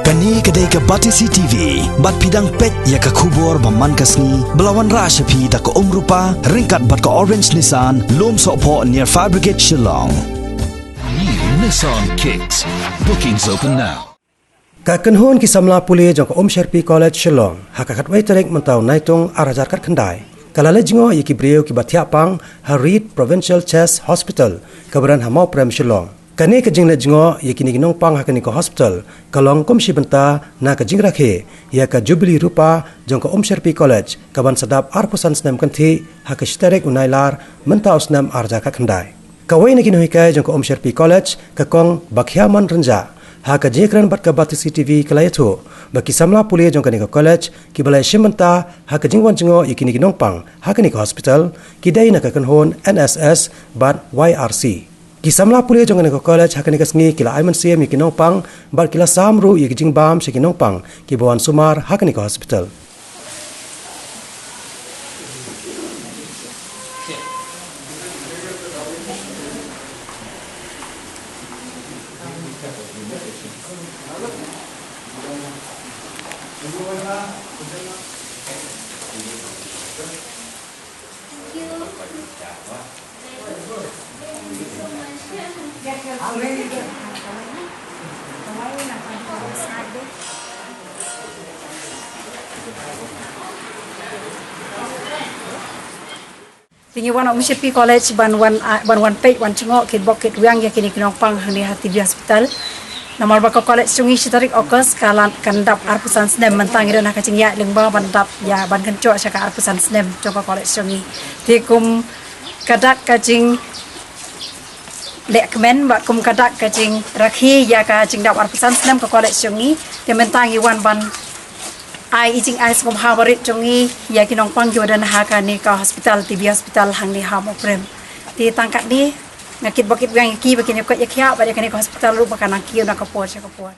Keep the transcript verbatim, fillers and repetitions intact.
Kane ka dei ka Batesi T V, bad phi dang peit ïa ka khubor ba man ka sngi, ba la wanrah sha phi da ka Umrupa, ryngkat bad ka Orange Nissan, Lumsohphoh near Fire Brigade, Shillong. New Nissan Kicks. Bookings open now. Ka kynhun ki samla pule jong ka Umsherpi College Shillong, ha ka khatwei tarik mynta u Naitung ar hajar khatkhyndai, ka la leit jngoh ïa ki briew kiba thiah pang ha Reid Provincial Chest Hospital, kaba don ha Mawprem Shillong. Kane ka jingleit jngoh ïa kine ki nongpang ha kane ka hospital ka long kum shi bynta na ka jingrakhe ïa ka Jubili Rupa jong ka Umsherpi College, kaban sa dap arphew san snem kynthih ha ka shi tarik u Nailar mynta u snem ar hajar khatkhyndai. Kawei na ki nonghikai jong ka Umsherpi College, ka Kong Bakhiaman Rynjah, ha ka jingïakren bad ka Batesi T V ka la ïathuh ba ki samla pule jong kane ka college kiba la ïashim bynta ha ka jingwan jngoh ïa kine ki nongpang ha kane ka hospital ki dei na ka kynhun N S S bad Y R C. Ki samla pule jong kane ka college ha kane ka sngi ki la ai mynsiem ïa ki nongpang bad ki la sam ruh ïa ki jingbam sha ki nongpang kiba wan sumar ha kane ka hospital. Te ngi wan Umsherpi College ban wan, ah, ban wan peit wan jngoh kitbok kitwiang ïa kine ki nongpang hangne ha T B Hospital. Namar ba ka college jong ngi shi tarik August ka la kan dap arphew san snem, mynta ngi don ha ka jingïaid lyngba ban dap ïa ban kynjoh sha ka arphew san snem jong ka college jong ngi. Te kum ka dak ka jinglehkmen bad kum ka dak ka jingrakhe ïa ka jingdap arphew san snem ka college jong ngi, te mynta ngi wan ban ai i jingai sngewbha barit jong ngi ïa ki nongpang kiba don ha kane ka hospital, T B Hospital hangne ha Mawprem. Te tang katne, nga kitbok kitwiang ïa ki ba kin ïa koit ïa khiah bad ïa kane ka hospital ruh ba kan nang kiew na ka por sha ka por.